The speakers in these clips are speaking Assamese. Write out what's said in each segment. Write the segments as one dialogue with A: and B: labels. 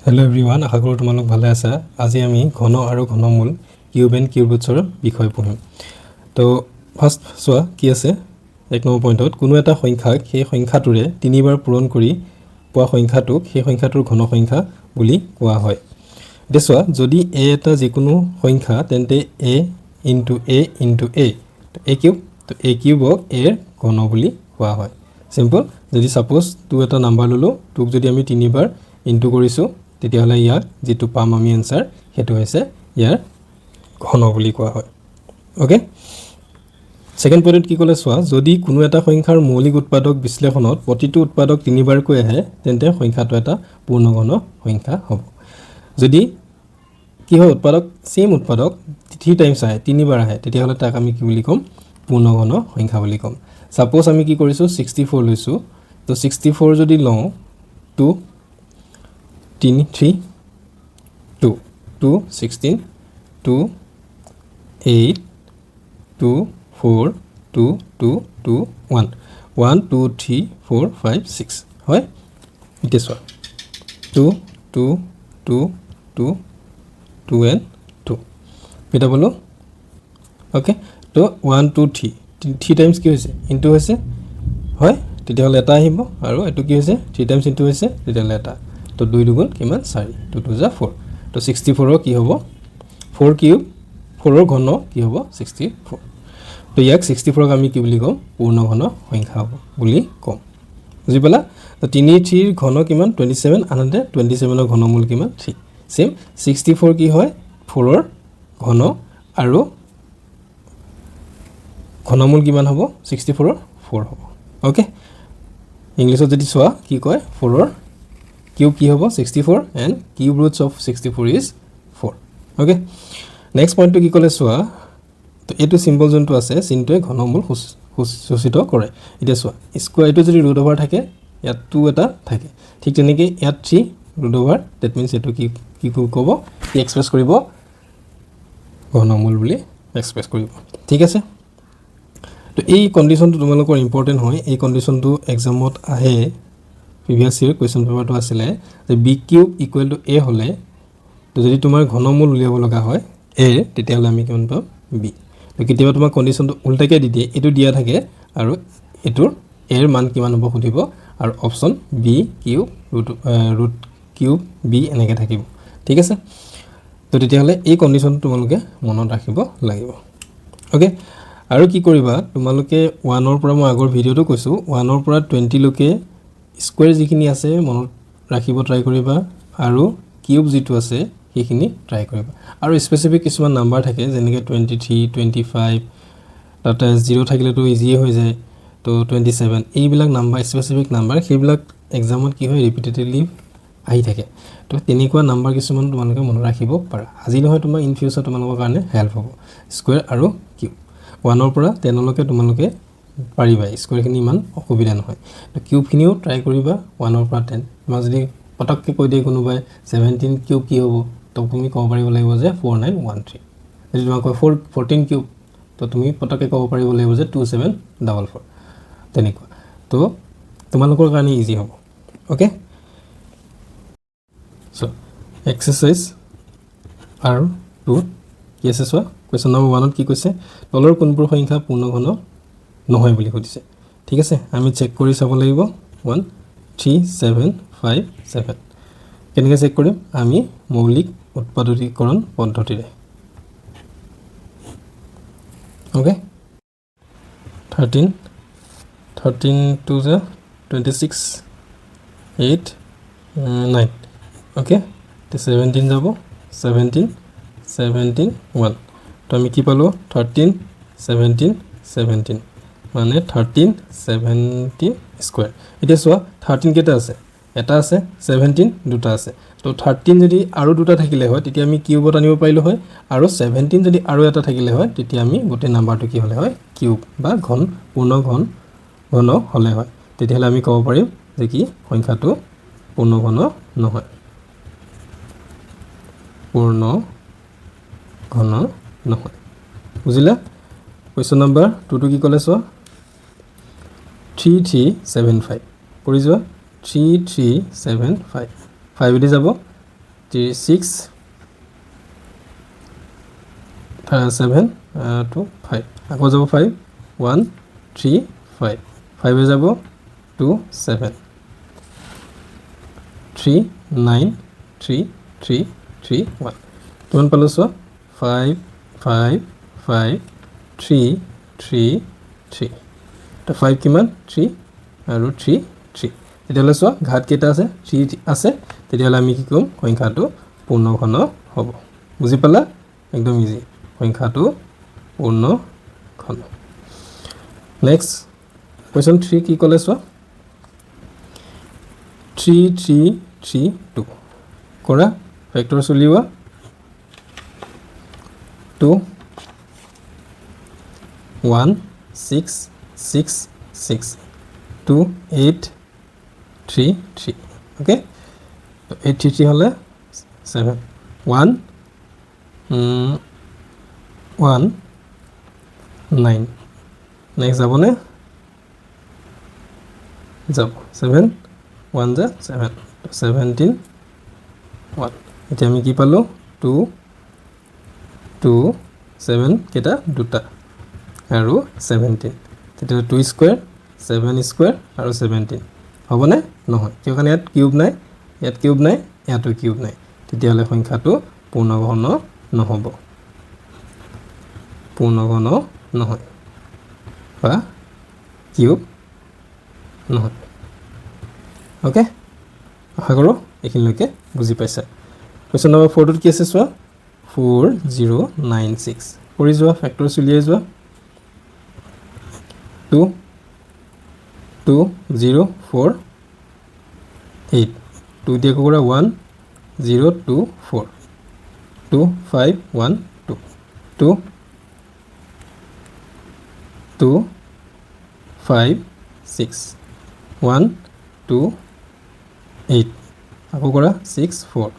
A: হেল্ল' এভৰিৱান, আশা কৰোঁ তোমালোক ভালে আছা। আজি আমি ঘন আৰু ঘনমূল, কিউব এণ্ড কিউব ৰুটছৰ বিষয়ে পঢ়িম। তো ফাৰ্ষ্ট চোৱা কি আছে। 1 নম্বৰ পইণ্টত কোনো এটা সংখ্যাক সেই সংখ্যাটোৰে তিনিবাৰ পূৰণ কৰি পোৱা সংখ্যাটোক সেই সংখ্যাটোৰ ঘন সংখ্যা বুলি কোৱা হয়। এতিয়া চোৱা, যদি এ এটা যিকোনো সংখ্যা, তেন্তে a into a into a, a cube। তো এ কিউবক এৰ ঘন বুলি কোৱা হয়। চিম্পল। যদি ছাপ'জ টু এটা নাম্বাৰ ল'লোঁ, টুক যদি আমি তিনিবাৰ ইনটু কৰিছোঁ, তেতিয়াহ'লে ইয়াক যিটো পাম আমি এনচাৰ, সেইটো হৈছে ইয়াৰ ঘন বুলি কোৱা হয়। অ'কে, ছেকেণ্ড পইণ্টত কি ক'লে চোৱা। যদি কোনো এটা সংখ্যাৰ মৌলিক উৎপাদক বিশ্লেষণত প্ৰতিটো উৎপাদক তিনিবাৰকৈ আহে, তেন্তে সংখ্যাটো এটা পূৰ্ণঘন সংখ্যা হ'ব। যদি কি হয়, উৎপাদক, ছেইম উৎপাদক থ্ৰী টাইমছ আহে, তিনিবাৰ আহে, তেতিয়াহ'লে তাক আমি কি বুলি ক'ম? পূৰ্ণঘন সংখ্যা বুলি ক'ম। ছাপ'জ আমি কি কৰিছোঁ, 64 লৈছোঁ। তো 64 যদি লওঁ, টু তিনি three two two 16 two eight two four two two two one one two three four five six হয়। এতিয়া চোৱা, two two two two two and two কেইটা পালোঁ? অ'কে, তো one two three three times কি হৈছে? ইনটু হৈছে, হয়। তেতিয়াহ'লে এটা আহিব। আৰু এইটো কি হৈছে? থ্ৰী টাইমছ ইনটু হৈছে, তেতিয়াহ'লে এটা। তো দুই দুগুণ কিমান? চাৰি। টু টু জা ফ'ৰ। তো 64ৰ কি হ'ব? ফ'ৰ কিউব, ফ'ৰৰ ঘন কি হ'ব? 64। তো ইয়াক 64ক আমি কি বুলি ক'ম? পূৰ্ণ ঘন সংখ্যা হ'ব বুলি ক'ম। বুজি পালা? তো তিনি থ্ৰীৰ ঘন কিমান? 27। আনহাতে 27ৰ ঘনমূল কিমান? থ্ৰী। ছেইম 64 কি হয়? ফ'ৰৰ ঘন আৰু ঘনমূল কিমান হ'ব 64ৰ? ফ'ৰ হ'ব। অ'কে, ইংলিছত যদি চোৱা কি কয়, ফ'ৰৰ কিউব কি হ'ব? 64, and cube roots of 64 is four। Okay, next পইণ্টটো কি ক'লে চোৱা। তো এইটো চিম্বল যোনটো আছে, চিনটোৱে ঘনমূল সূচিত কৰে। এতিয়া চোৱা, স্কুৱাৰ এইটো যদি ৰুট অভাৰ থাকে, ইয়াত টু এটা থাকে, ঠিক তেনেকৈ ইয়াত three root over, that means এইটো কি কি ক'ব, কি এক্সপ্ৰেছ কৰিব? ঘনমূল বুলি এক্সপ্ৰেছ কৰিব। ঠিক আছে। তো এই কণ্ডিশ্যনটো তোমালোকৰ ইম্পৰ্টেণ্ট হয়। এই কণ্ডিশ্যনটো এক্সামত আহে। প্ৰিভিয়াছ ইয়েৰ কুৱেশ্যন পেপাৰটো আছিলে যে b cube equal to a হ'লে, তো যদি তোমাৰ ঘনমূল উলিয়াব লগা হয় এৰ, তেতিয়াহ'লে আমি কিমান পাম? বি। তো কেতিয়াবা তোমাৰ কণ্ডিশ্যনটো উল্টাকৈ দি দিয়ে। এইটো দিয়া থাকে আৰু এইটোৰ এৰ মান কিমান হ'ব সুধিব আৰু option b cube root cube b এনেকৈ থাকিব। ঠিক আছে। তো তেতিয়াহ'লে এই কণ্ডিশ্যনটো তোমালোকে মনত ৰাখিব লাগিব। অ'কে, আৰু কি কৰিবা তোমালোকে? ওৱানৰ পৰা, মই আগৰ ভিডিঅ'টো কৈছোঁ, ওৱানৰ পৰা 20লৈকে স্কুৱেৰ যিখিনি আছে মনত ৰাখিব ট্ৰাই কৰিবা আৰু কিউব যিটো আছে সেইখিনি ট্ৰাই কৰিবা। আৰু স্পেচিফিক কিছুমান নাম্বাৰ থাকে, যেনেকৈ 23, 25, তাতে জিৰ' থাকিলেতো ইজিয়ে হৈ যায়। তো 27, এইবিলাক নাম্বাৰ, স্পেচিফিক নাম্বাৰ, সেইবিলাক এক্সামত কি হয়, ৰিপিটেডলি আহি থাকে। তো তেনেকুৱা নাম্বাৰ কিছুমান তোমালোকে মনত ৰাখিব পাৰা। আজি নহয়, তোমাৰ ইন ফিউচাৰ তোমালোকৰ কাৰণে হেল্প হ'ব। স্কুৱেৰ আৰু কিউব ওৱানৰ পৰা 10লৈকে তোমালোকে পাৰিবা। স্কুৱেৰখিনি ইমান অসুবিধা নহয়। তো কিউবখিনিও ট্ৰাই কৰিবা ওৱানৰ পৰা 10। তোমাক যদি পটককৈ কৈ দিয়ে কোনোবাই 17 কিউব কি হ'ব, তো তুমি ক'ব পাৰিব লাগিব যে 4913। যদি তোমাক কয় 14 কিউব, তো তুমি পটককৈ ক'ব পাৰিব লাগিব যে 2744, তেনেকুৱা। তো তোমালোকৰ কাৰণে ইজি হ'ব। অ'কে, চ' এক্সাৰচাইজ আৰু টু কি আছে চোৱা। কুৱেশ্যন নম্বৰ ওৱানত কি কৈছে? তলৰ কোনবোৰ সংখ্যা পূৰ্ণঘন নহয় বুলি সুধিছে। ঠিক আছে, আমি চেক কৰি চাব লাগিব। 1, 3, 7, 5, 7 কেনেকৈ চেক কৰিম আমি? মৌলিক উৎপাদকীকৰণ পদ্ধতিৰে। Okay, 13, 13 two za 26, eight, nine। Okay, 17 যাব, 17, 17, ওৱান। তো আমি কি পালোঁ? 13, 17, 17, মানে 13, 17 স্কুৱেৰ। এতিয়া চোৱা, 13 কেইটা আছে? এটা আছে। 17 দুটা আছে। তো 13 যদি আৰু দুটা থাকিলে হয়, তেতিয়া আমি কিউবত আনিব পাৰিলোঁ হয় আৰু 17 যদি আৰু এটা থাকিলে হয়, তেতিয়া আমি গোটেই নাম্বাৰটো কি হ'লে হয়? কিউব বা ঘন, পূৰ্ণ ঘন, ঘন হ'লে হয়। তেতিয়াহ'লে আমি ক'ব পাৰিম যে কি সংখ্যাটো পূৰ্ণ ঘন নহয়, পূৰ্ণ ঘন নহয়। বুজিলা? কুৱেশ্যন নম্বৰ টুটো কি ক'লে চোৱা। 3, 3, 7, 5 কৰি যোৱা। 3, 3, 7, 5, ফাইভেদি যাব। Three, six, seven, two, five, আকৌ যাব ফাইভ, ওৱান, থ্ৰী, ফাইভ, ফাইভে যাব two, seven, three, nine, three, three, three, one। কিমান পালোঁ চোৱা, five, five, five, three, three, three। তো ফাইভ কিমান? থ্ৰী আৰু থ্ৰী, থ্ৰী। তেতিয়াহ'লে চোৱা, ঘাত কেইটা আছে? থ্ৰী আছে। তেতিয়াহ'লে আমি কি ক'ম? সংখ্যাটো পূৰ্ণঘন হ'ব। বুজি পালা? একদম ইজি। সংখ্যাটো পূৰ্ণ ঘন। নেক্সট কুৱেশ্যন থ্ৰী কি ক'লে চোৱা, থ্ৰী, থ্ৰী, থ্ৰী, টু। কৰা, ফেক্টৰছ উলিওৱা। Two, one, six, six, six, two, eight, three, three। Okay, eight, three, three হ'লে seven, one, one, nine. Next যাবনে? যাব। ছেভেন ওৱান যা ছেভেন, 17, ওৱান। এতিয়া আমি কি পালোঁ? টু, টু, ছেভেন কেইটা? দুটা আৰু 17। তেতিয়াহ'লে টু স্কুৱেৰ, ছেভেন স্কুৱেৰ আৰু 17 হ'বনে? নহয়। কিয় কাৰণে? ইয়াত কিউব নাই, ইয়াত কিউব নাই, ইয়াতো কিউব নাই। তেতিয়াহ'লে সংখ্যাটো পূৰ্ণঘন নহ'ব, পূৰ্ণঘন নহয় বা কিউব নহয়। অ'কে, আশা কৰোঁ এইখিনিলৈকে বুজি পাইছা। কুৱেশ্যন নম্বৰ ফ'ৰটোত কি আছে চোৱা, 4096। কৰি যোৱা, ফেক্টৰছ উলিয়াই যোৱা। Two, two, zero, four, eight। Two দিয়ে আকৌ কৰা, one, zero, two, four, two, five, one, two, two, two, five, six, one, two, eight। আকৌ কৰা, ছিক্স, ফ'ৰ,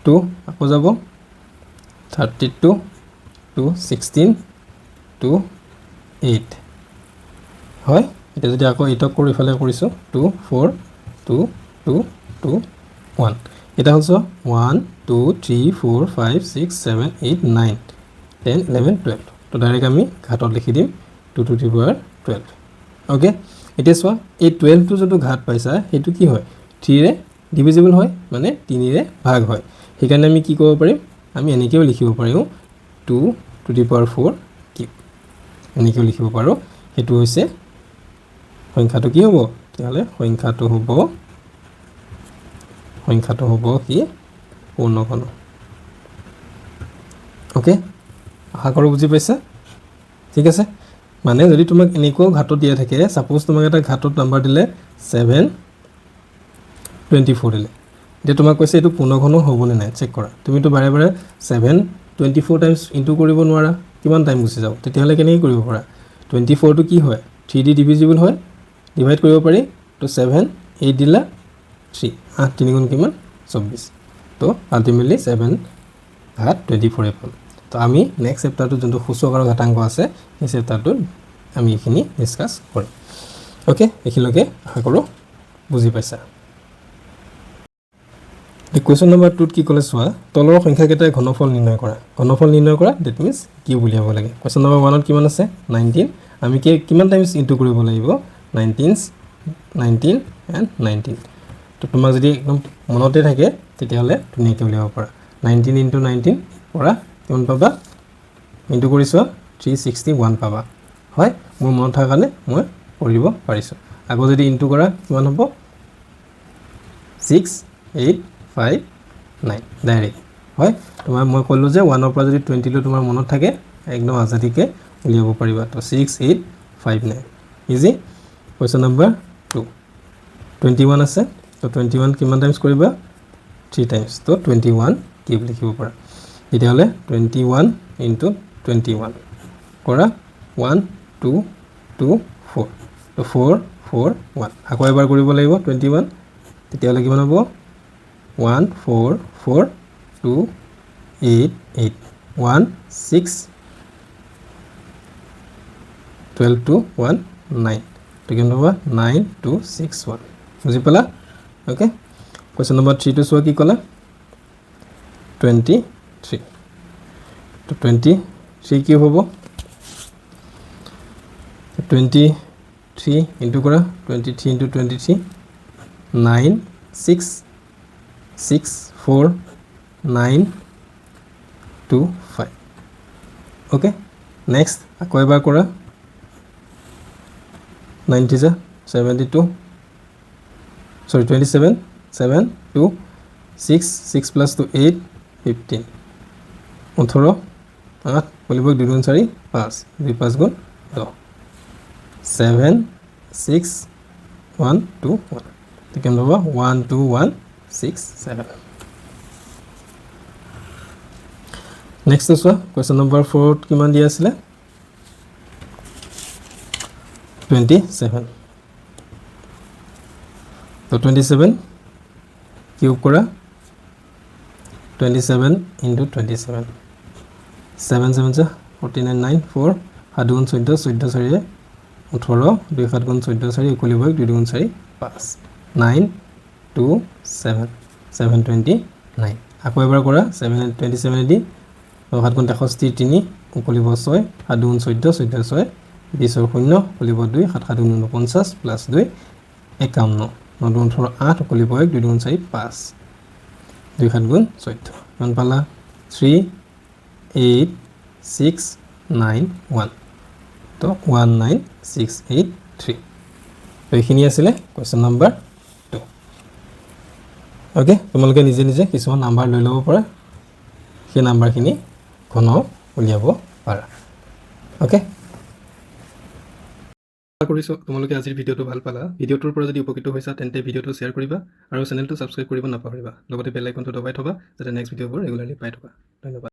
A: টু, আকৌ যাব 32, two, 16, two, eight। হয়, এতিয়া যদি আকৌ এইটক কৰোঁ, ইফালে কৰিছোঁ, two, four, two, two, two, one। এটা হ'ল চোৱা, one, two, three, four, five, six, seven, eight, nine, 10, 11, 12। তো ডাইৰেক্ট আমি ঘাতত লিখি দিম two to the power 12। Okay, এতিয়া চোৱা, এই 12টো যোনটো ঘাত পাইছা, সেইটো কি হয়? থ্ৰীৰে ডিভিজিবল হয়, মানে তিনিৰে ভাগ হয়। সেইকাৰণে আমি কি ক'ব পাৰিম? আমি এনেকৈও লিখিব পাৰিম, two to the power four cube, এনেকৈও লিখিব পাৰোঁ। সেইটো হৈছে সংখ্যাটো কি হ'ব? তেতিয়াহ'লে সংখ্যাটো হ'ব কি? পূৰ্ণঘন। অ'কে, আশা কৰোঁ বুজি পাইছা। ঠিক আছে, মানে যদি তোমাক এনেকুৱাও ঘাতত দিয়া থাকে, ছাপ'জ তোমাক এটা ঘাতত নাম্বাৰ দিলে, 724 দিলে, এতিয়া তোমাক কৈছে এইটো পূৰ্ণঘন হ'বনে নাই চেক কৰা। তুমিতো বাৰে বাৰে 7 24 টাইমছ ইনটু কৰিব নোৱাৰা, কিমান টাইম গুচি যাব। তেতিয়াহ'লে কেনেকৈ কৰিব পাৰা? 24টো কি হয়? থ্ৰী দি ডিভিজিবল হয়, ডিভাইড কৰিব পাৰি। তো ছেভেন, এইট দিলা, থ্ৰী, আঠ তিনিগুণ কিমান? 24। তো আল্টিমেটলি ছেভেন ঘাত 24ই পাম। তো আমি নেক্সট চেপ্টাৰটোত যোনটো সূচক আৰু ঘাতাংক আছে, সেই চেপ্টাৰটোত আমি এইখিনি ডিছকাছ কৰিম। অ'কে, এইখিনিলৈকে আশা কৰোঁ বুজি পাইছা। কুৱেশ্যন নম্বৰ টুত কি ক'লে চোৱা, তলৰ সংখ্যাকেইটাৰ ঘনফল নিৰ্ণয় কৰা। ঘনফল নিৰ্ণয় কৰা, that means cube উলিয়াব লাগে। কুৱেশ্যন নম্বৰ ওৱানত কিমান আছে? 19। আমি কি কিমান টাইমছ ইনটু কৰিব লাগিব? 19, 19 and 19। তো তোমাক যদি একদম মনতে থাকে, তেতিয়াহ'লে ধুনীয়াকৈ উলিয়াব পাৰা। 19 ইনটু 19 কৰা, কিমান পাবা? ইনটু কৰি চোৱা, 361 পাবা। হয়, মোৰ মনত থকাৰ কাৰণে মই কৰিব পাৰিছোঁ। আকৌ যদি ইনটু কৰা, কিমান হ'ব? 6859 ডাইৰেক্ট। হয়, তোমাৰ মই ক'লোঁ যে ওৱানৰ পৰা যদি 20লৈ তোমাৰ মনত থাকে, একদম আজাদিকৈ উলিয়াব পাৰিবা। তো 6859, easy। Question number two, 21 আছে। তো 21 কিমান টাইমছ কৰিবা? Three times. তো 21 কিউব লিখিব পাৰা। তেতিয়াহ'লে 21 ইনটু 21 কৰা, ওৱান, টু, টু, ফ'ৰ, তো ফ'ৰ, ফ'ৰ, ওৱান। আকৌ এবাৰ কৰিব লাগিব 21। তেতিয়াহ'লে কিমান হ'ব? One, four, four, two, eight, eight, one, six, 12, two, one, nine। তো কিমান হ'ব? 9261। বুজি পালা? অ'কে, কুৱেশ্যন নম্বৰ থ্ৰীটো চোৱা কি ক'লা। 23। তো 23 কিউব হ'ব। 23 ইনটু কৰা, 23 into 23, 9 6 6 4 9 2 5। Okay, next আকৌ এবাৰ কৰা। 9 threes 72, sorry, 27, 7 2 6 6 plus 2 8, 15, 18 আঠ উকলিব দুই গুণ চাৰি পাঁচ, দুই পাঁচ গুণ 10, 7 6 1 2 1। কিমান পাবা? 1 2 1 6 7। নেক্সট চোৱা, কুৱেশ্যন নম্বৰ ফ'ৰত কিমান দিয়া আছিলে? 27। তো 27 কিউব কৰা। 27 into 27, 7 7 za 49, 9 4, সাত দুগুণ 14, 14 চাৰিয়ে 18, দুই সাত গুণ 14 চাৰি উকলিব এক, দুই দুগুণ চাৰি পাঁচ, 9 2 7, 729। আকৌ এবাৰ কৰা। ছেভেন 27 এদি সাত গুণ 63 তিনি উকলিব ছয়, সাত দুগুণ 14, 14 ছয় 20ৰ শূন্য উকলিব দুই, সাত সাত গুণ 49 প্লাছ দুই 51, ন দুগুণ 18 আঠ উকলিব এক, দুই দুগুণ চাৰি পাঁচ, দুই সাত গুণ 14। কিমান পালা? 3 8 6 9 1। তো 1 9 6 8 3। তো এইখিনি আছিলে কুৱেশ্যন নম্বৰ 2। অ'কে, তোমালোকে নিজে নিজে কিছুমান নাম্বাৰ লৈ ল'ব পাৰা, সেই নাম্বাৰখিনি ঘন উলিয়াব পাৰা। অ'কে, আশা কৰিছোঁ তোমালোকে আজিৰ ভিডিঅ'টো ভাল পালা। ভিডিঅ'টোৰ পৰা যদি উপকৃত হৈছা, তেন্তে ভিডিঅ'টো শ্বেয়াৰ কৰিবা আৰু চেনেলটো ছাবস্ক্ৰাইব কৰিব নাপাহৰিবা। লগতে বেল আইকনটো দবাই থ'বা, যাতে নেক্সট ভিডিঅ'বোৰ ৰেগুলাৰলি পাই থকা। ধন্যবাদ।